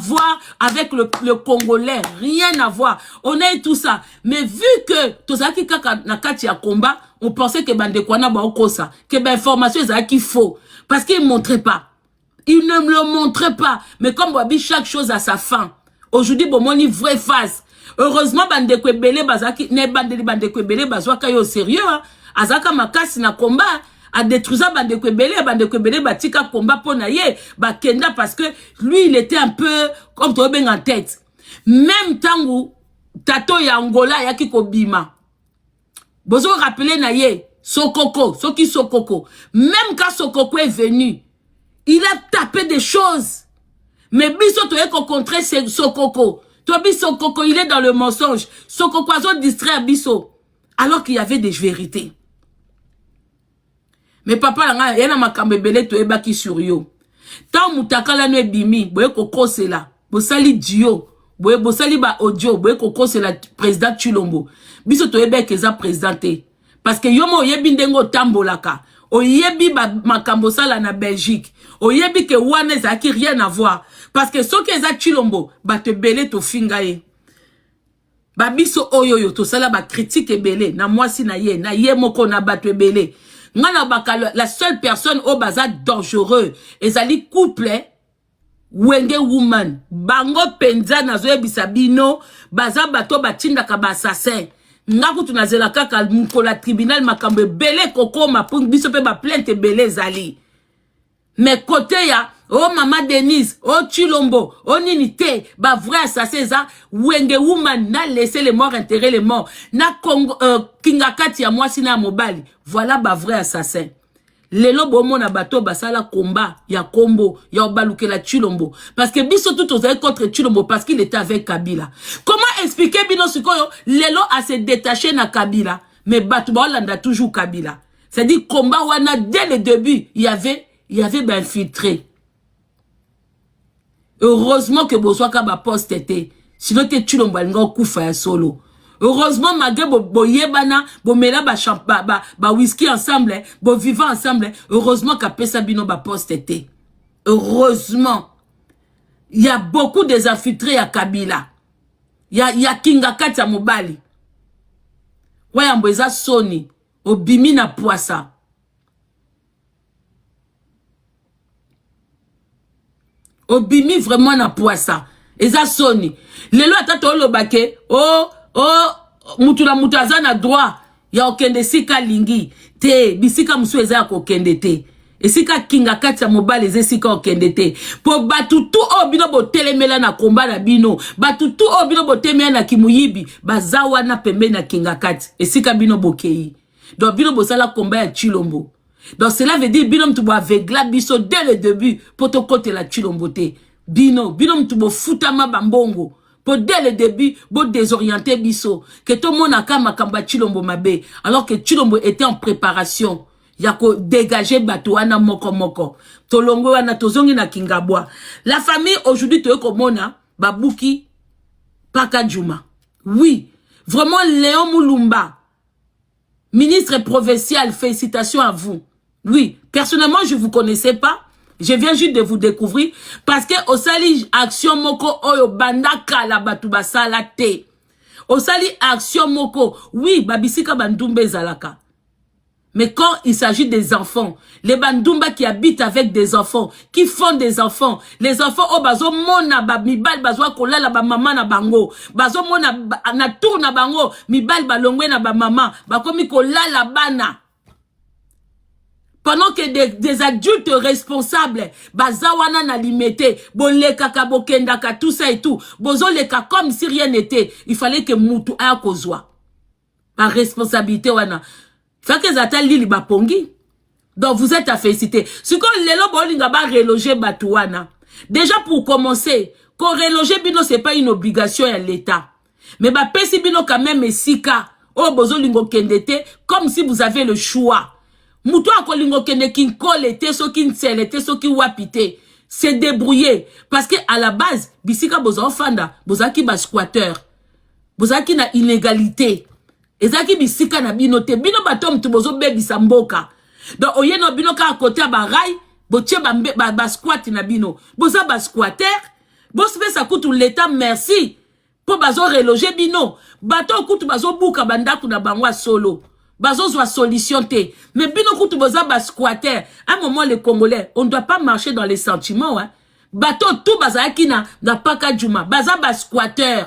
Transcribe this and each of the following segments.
voir avec le Congolais, rien à voir. On a eu tout ça, mais vu que tozalaki kaka na kati ya combat, on pensait que bandeko wana baokosa, que bainformation ezalaki faux, parce qu'il ne montrait pas, il ne me le montrait pas. Mais comme babi, chaque chose a sa fin. Aujourd'hui bomoni vraie face. Heureusement, bandeko ebele bazalaki na ebandeli, bandeko ebele bazwaka yo sérieux, hein. Azalaka makasi na combat, adétruisa bandeko ebele, bandeko ebele batika combat mpo na ye, bakenda, parce que lui, il était un peu comme toyobenga en tête. Même ntango tato ya Angola ayaki kobima, bozo rappeler na ye Sokoko, soki Sokoko, même quand Sokoko est venu, il a tapé des choses, mais biso toye kocontrer Sokoko, tobi Sokoko, il est dans le mensonge, Sokoko azo distraire biso, alors qu'il y avait des vérités. Mais papa na ngai, ye na makambo ebele toyebaki sur yo. Ntango mutakala no ebimi, boye kokosela, bosali dio boye, bosali ba audio, boye kokosela président Tshilombo. Biso toyebaki eza président te, parce que yo mo oyebi ndenge otambolaka, oyebi makambo osala na Belgique, oyebi ke wana ezalaki rien à voir. Parce que soki eza Tshilombo, bato ebele tofinga ye, babiso oyo oyo tosala bacritique ebele na mwasi na ye, na ye moko, na bato ebele. Nga na baka, la seule personne oyo baza dangereux ezali couple Wenge Woman. Bango mpenza, nazoyebisa bino, baza bato batindaka baassassin. Nga kutu nazela kaka mokolo ya tribunal, makambo ebele kokoma mpo biso mpe baplainte ebele ezali. Mais côté ya o oh, mama Denise, o oh, Tshilombo, o oh, nini te, bavrai assassin eza Wenge Woman na laisser les morts enterrer les morts, na Congo, kinga kati ya mwasi na ya mobali. Voilà bavrai assassin. Lelo bomona bato basala combat ya kombo ya balukela Tshilombo, parce que biso tout tozali contre Tshilombo parce qu'il était avec Kabila. Comment expliquer bino sikoyo lelo a se détacher na Kabila, mais bato baolanda toujours Kabila? C'est-à-dire combat wana, dès le début, il y avait bainfiltré. Heureusement que bozwaka baposte te, sinon te Tshilombo alinga okufa ya solo. Heureusement, malgré boyebana, bomela ba, ba, ba whisky ensemble, boviva ensemble, heureusement kapesa bino baposte te. Heureusement, il y a beaucoup des infiltrés ya Kabila, ya kinga kati ya mobali. Wayambo, eza soni, obimi na poisa. Obimi vraiment na poisa, eza soni. Lelo ata toloba ke o o mutu na mutu aza na droit ya kokende esika alingi te, bisika mosusu eza ya kokende te. Esika kinga kati ya mobali eza esika okende te, mpo bato tu oyo bino botelemela na komba na bino, bato tu oyo bino botelemela na kimuyibi, baza wana pembeni na kinga kati esika bino bokei. Donc bino bosala komba ya Tshilombo, donc cela veut dire bino mutu boaveugla biso dès le début mpo tokotela Tshilombo te. Bino mutu bofutama bambongo mpo dès le début bodésoriente biso, ke tomonaka makambo ya Tshilombo mabe, alors que Tshilombo était en préparation ya kodégage bato wana moko moko. Tolongwe wana, tozongi na Kingabwa. La famille, aujourd'hui toye komona babuki Paka Juma. Oui, vraiment, Léon Mulumba, ministre provincial, félicitations à vous. Oui, personnellement, je vous connaissais pas, je viens juste de vous découvrir, parce que osali action moko oyo banda kala bato basala te. Osali action moko. Oui, babisika bandumba ezalaka, mais quand il s'agit des enfants, les bandumba qui habitent avec des enfants, qui font des enfants, les enfants oyo bazomona ba mibali bazwa kolala ba mama na bango, bazomona na tour na bango mibali balongwe na ba mama, bakomi kolala bana, pendant que des adultes responsables baza wana na Limete, bolekaka, bokendaka, tout ça et tout, bozoleka comme si rien n'était. Il fallait que mutu aya kozwa baresponsabilité wana, faki eza ata lili bapongi. Donc vous êtes à féliciter. Sikoyo lelo bolinga bareloge bato wana. Déjà, pour commencer, koreloge bino, c'est pas une obligation ya l'État, mais bapesi bino quand même esika oyo bozolinga okende te, comme si vous avez le choix. Moto akolinga okende Kinkole te, soki Nsele te, soki wapi te, se débrouiller, parce que à la base bisika bozofanda, bozalaki basquatter, bozalaki na inégalité, ezalaki bisika na bino te. Bino bato motu bozobebisa mboka. Donc oye na bino kaka kote ya barail, botie basquat ba na bino, boza basquatter. Bopesa kutu l'État merci mpo bazoreloger bino. Bato oyo kutu bazobuka bandako na bango ya solo, bazozwa solution te, mais bino kutu boza basquatter. Un moment, les Congolais, on ne doit pas marcher dans les sentiments, hein. Bato tout bazalaki na Pakadjuma baza basquatter,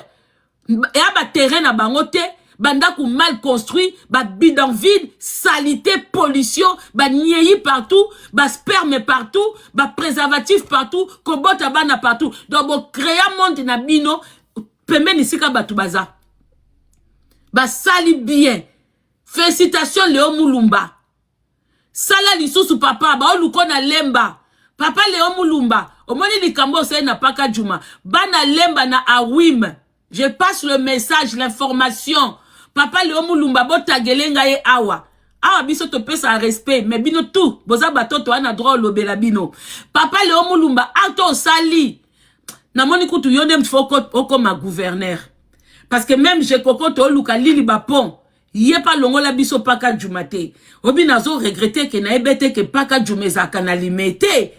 eya baterrain na bango te, bandako mal construit, babidonville, salité, pollution, baniei partout, basperme partout, bapréservatif partout, kobota bana partout. Donc bocréa monde na bino pembeni esika bato baza. Basali bien, félicitation Leo Mulumba. Sala lisusu, papa. Baoluko na Lemba, papa Leo Mulumba, omoni likambo osali na Pakadjuma. Bana Lemba na Awim, je passe le message, l'information. Papa Leo Mulumba, botagele ngai ye awa. Awa biso topesa respect, mais bino tout boza batoto wana, droit olobela bino. Papa Leo Mulumba, acte osali, namoni kutu yo nde faut okoma gouverneur, parce que même Jekoko tooluka lili bapont ye mpe alongola biso Pakadjuma te. Obi nazo regretter ke nayebi te ke Pakadjuma ezalaka na Limete.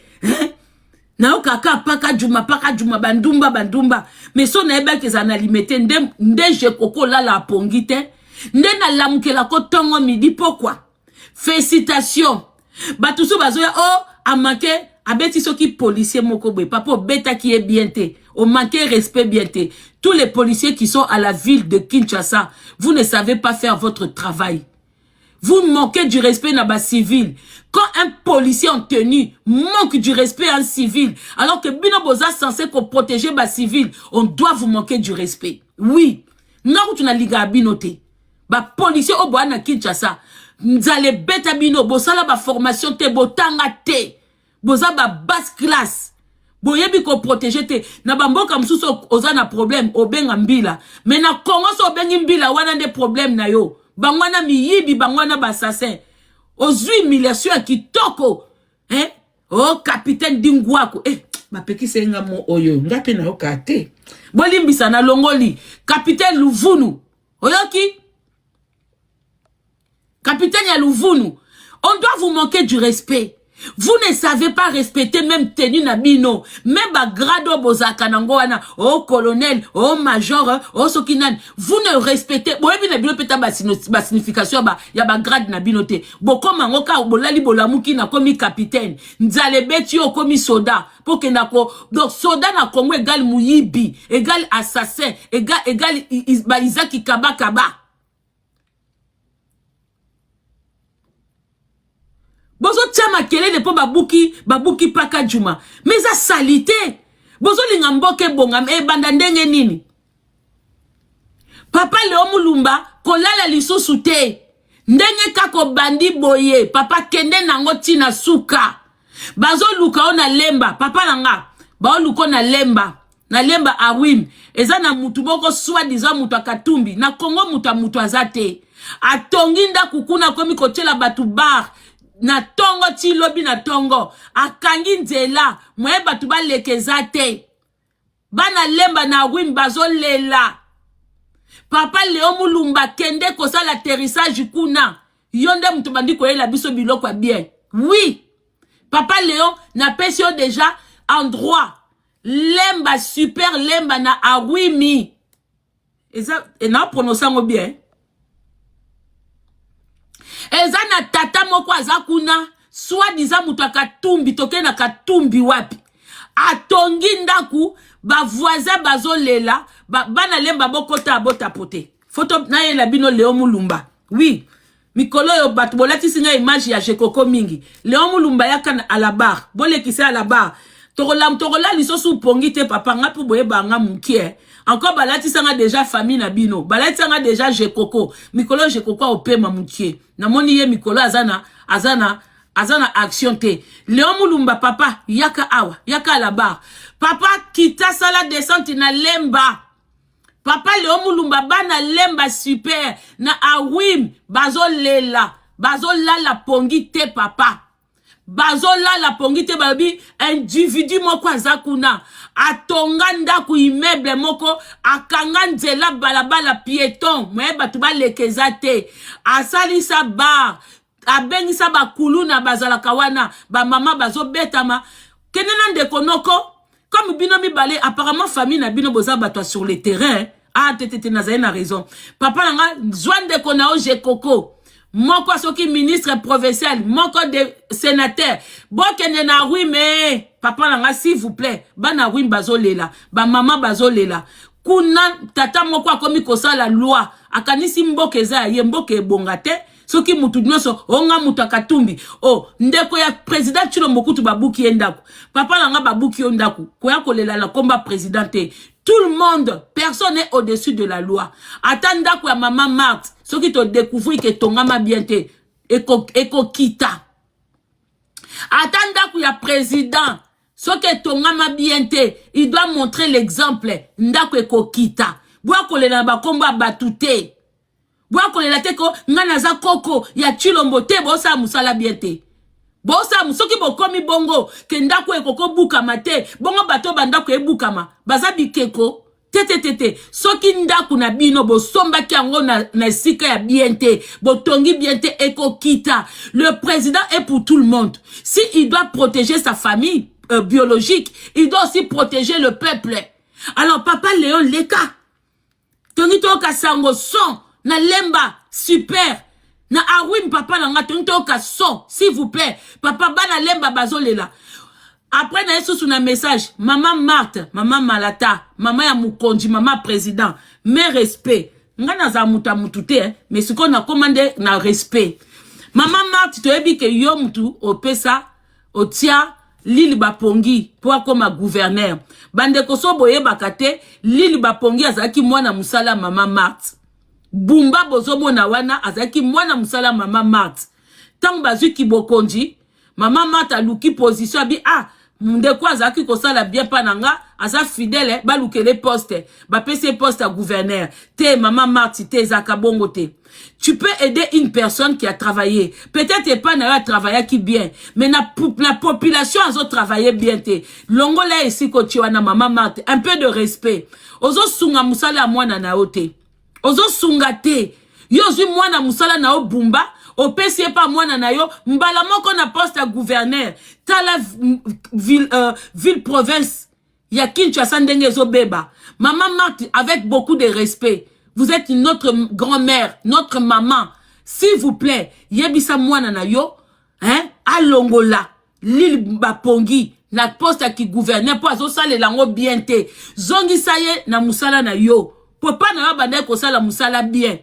Nayokaka Pakadjuma, Pakadjuma, bandumba, bandumba, mais so nayebaki ezala na Limete nde, nde Jekoko olala apongi te, nde nalamukelako ntongo, midi, pokwa. Félicitation. Bato so bazoya o oh, amanke abeti soki policier moko boye. Papa, obetaki ye bien te, omanke respect bien te. Tous les policiers qui sont à la ville de Kinshasa, vous ne savez pas faire votre travail, vous manquez du respect na bacivil. Quand un policier en tenue manque du respect à un civil, alors que bino boza censé ko protéger bacivil, on doit vous manquer du respect. Oui, nga kutu nalingaka bino te, bapolicier oyo boya na Kinshasa. Nzala ebeta bino, bosala baformation te, botanga te, boza babasse classe, boyebi koprotéger te. Na bamboka mosusu oza na problème, obenga mbila, mais na Congo so obengi mbila, wana nde problème na yo. Bango wana miyibi, bango wana baassassin. Ozwi humiliation ya kitoko, hein? Oh, capitaine Dingwaku, eh, bapekisa nga mo oyo, nga mpe nayoka te. Bolimbisa, nalongoli capitaine Luvunu. Oyoki, capitaine ya Luvunu, on doit vous manquer du respect. Vous ne savez pas respecter même tenue na bino, même bagrade oyo bozalaka nango wana, o oh, colonel, o oh, major, o oh, soki nani. Vous ne respectez, boyebi na bino mpe ta basignification ya bagrade na bino te. Bokoma yango kaka bolali, bolamuki, nakomi capitaine. Nzala ebeti yo, okomi soda mpo okenda ko. Donc soda na Congo égale moyibi, égale assassin, égale baizaki kabakaba. Bozotia makelele mpo babuki Pakadjuma, mais eza sali te. Bozolinga mboka ebongama, ebanda ndenge nini? Papa Leo Mulumba, kolala lisusu te. Ndenge kaka obandi boye, papa, kende nango ntina suka. Bazoluka o na Lemba, papa na nga, baoluka o na Lemba, na Lemba Awim. Eza na mutu moko soi-disant mutu akatumbi na Kongo, mutu ya mutu aza te, atongi ndako kuna, akomi kotiela bato bar na ntongo ti lobi na ntongo, akangi nzela moye bato baleka eza te. Bana Lemba na Awim bazolela. Papa Leo Mulumba, kende kosala atterrissage kuna. Yo nde moto bandi koyela biso biloko ya bien. Oui, papa Léon, napesi yo déjà endroit, Lemba super, Lemba na Awimi. Eza na prononce yango bien. Eza na tata moko aza kuna, soi-disant moto akatumbi. Tokei na Katumbi wapi? Atongi ndako, bavoisin bazolela. Bana Lemba, bokota, botapote foto nayela bino. Leo Mulumba, oui, mikolo oyo bato bolatisi ngai image ya Jekoko mingi. Léon Mulumba, yaka à la barre, bolekisa à la barre. Tokola lisusu pongi te, papa. Nga mpo boyeba nga mokie encore, balatisanga déjà famille na bino, balatisanga déjà Jekoko. Mikolo Jekoko aopema mokie, namoni ye mikolo aza na action te. Léon Mulumba, papa, yaka awa, yaka à la barre. Papa, kita, sala descente na Lemba. Papa Leo Mulumba, bana Lemba super na Awim bazolela, bazolala pongi te, papa, bazolala pongi te. Balobi individu moko aza kuna, atonga ndako, immeuble moko, akanga nzela balabala piéton, moye bato baleka eza te, asalisa bar, abengisa bakuluna bazalaka wana, bamama bazobetama. Kende na ndeko noko. Comme bino mibale, apparemment famille na bino boza bato sur le terrain. Ah, te te te, nazali na raison. Papa na nga, zwa ndeko na yo Jekoko. Moko soki ministre provincial, moko de sénateur. Bokende na Ruime. Papa na nga, s'il vous plaît, bana Ruime bazolela, ba mama bazolela. Kuna tata moko akomi kosala loi, akanisi mboka eza ya ye, mboka ebonga te. Soki mutu nyonso onga mutu akatumbi o oh, ndeko ya président Tshilombo kutu babuki ye ndako. Papa na nga babuki yo ndako, koya kolela na komba président te. Tout le monde, personne n'est au-dessus de la loi. Ata ndako ya mama Marthe, soki to découvrir que tongama bien te, ekokita. Ata ndako ya président, soki etongama bien te, il doit montrer l'exemple, ndako ekokita. Boya kolela na bakombo ya bato te. Boya kolela te ko nga naza koko ya Tshilombo te, bosala mosala bien te. Bosala soki bokomi bongo ke ndako ekokobukama te, bongo bato bandako ebukama baza bikeko te te te te. Soki ndako na bino bosombaki yango na esika ya bien te, botongi bien te, ekokita. Le président est pour tout le monde. Si il doit protéger sa famille biologique, il doit aussi protéger le peuple. Alors papa Léon Leka, tongi toyoka sango son na Lemba super na Awim, papa na nga, tongi toyoka son, s'il vous plaît. Papa, bana Lemba bazolela. Après na ye susu na message, mama Marthe, mama Malata, mama ya mokonzi, mama président, mes respect. Nga nazala moto ya mutu te, eh, mais sikoyo nakóma nde na respect. Mama Marthe, toyebi ke yo mutu opesa otia Lili Bapongi mpo akóma gouverneur. Bandeko, so boyebaka te, Lili Bapongi azalaki mwana mosala mama Marthe. Bumba bozomona wana azalaki mwana mosala mama Marthe. Ntango bazwiki bokonzi, mama Marthe aluki position, abi ah, ndeko azalaki kosala bien mpa na nga, aza fidèle, balukele poste, bapesi ye poste ya gouverneur. Te, mama Marthe, te, ezalaka bongo te. Tu peux aider une personne qui a travaillé peut-être epai na yo, atravaillaki bien, mais na population azotravaille bien te. Longola esika otie wana. Mama Marthe, un peu de respect. Ozosunga mosala ya mwana na yo te, ozosunga te. Yo ozwi mwana mosala na yo Bumba, opesi ye mpa mwana na yo mbala moko na poste ya gouverneur. Tala ville province ya Kinshasa ndenge ezobeba. Mama Marthe, avec beaucoup de respect, vous êtes notre grand-mère, notre maman, s'il vous plaît, yebisa mwana na yo, hein, alongola Lili Bapongi na poste ya kigouverneur mpo azosalela yango bien te. Zongisa ye na mosala na yo, papa na yo abandaki kosala mosala bien.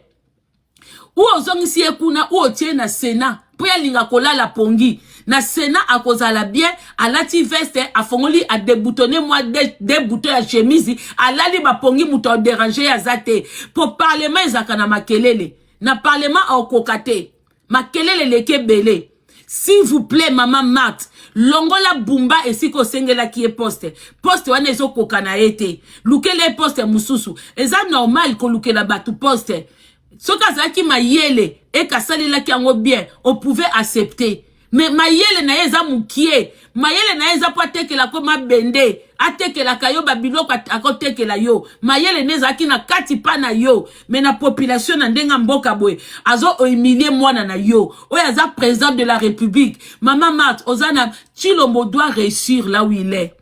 U ozongisi ye kuna, u otie na Sénat mpo ye alinga kolala pongi na Sénat, akozala bien, alati veste, afongoli, adéboutonné mwa de bouton ya chemise, alali bapongi, moto adéranger ye aza te. Mpo parlement ezalaka na makelele, na parlement aokoka te, makelele eleki ebele. S'il vous plaît, mama Marthe, longola Bumba esika osengelaki ye poste. Poste wana ezokoka na ye te, lukela ye poste mosusu. Eza normal kolukela bato poste. Soki azalaki mayele ekasalelaki yango bien, on pouvait accepter, mais mayele na ye eza mokie. Mayele na ye eza mpo atekelako mabende, atekelaka yo babiloko, akotekela yo. Mayele nde ezalaki na kati mpa na yo, mais na population na ndenge ya mboka boye, azo humilier mwana na yo oyo aza président de la République. Mama Marthe, oza na Tshilombo doit réussir là où il est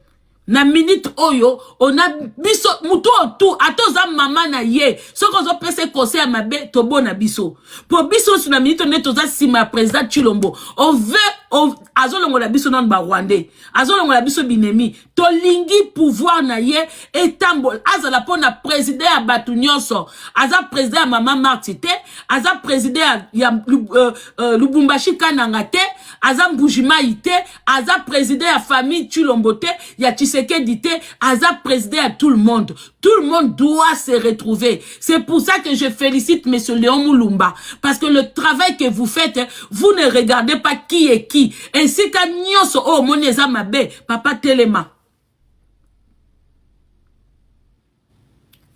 na minute oyo. Ona biso mutu oyo tu, ata oza mama na ye, soki ozopesa conseil ya mabe, tobona biso mpo biso nyonso na minute nde toza nsima ya président Tshilombo. On veut azolongola biso nano Barwandais, azolongola biso binemi. Tolingi pouvoir na ye etambola, azala mpo na président ya bato nyonso. Aza président ya mama Marthe te, aza président ya Lubumbashi Kananga te, aza Mbujimai te, aza président ya famille Tshilombo te, ya Tshisekedi te, aza président ya tout le monde. Tout le monde doit se retrouver. C'est pour ça que je félicite monsieur Léon Moulumba, parce que le travail que vous faites, vous ne regardez pas qui est qui. Esika nyonso oyo omoni eza mabe, papa, telema,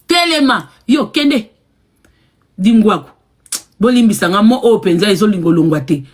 telema. Yo kende dingwaku, bolimbisanga mo oyo mpenza ezolinga olongwa te.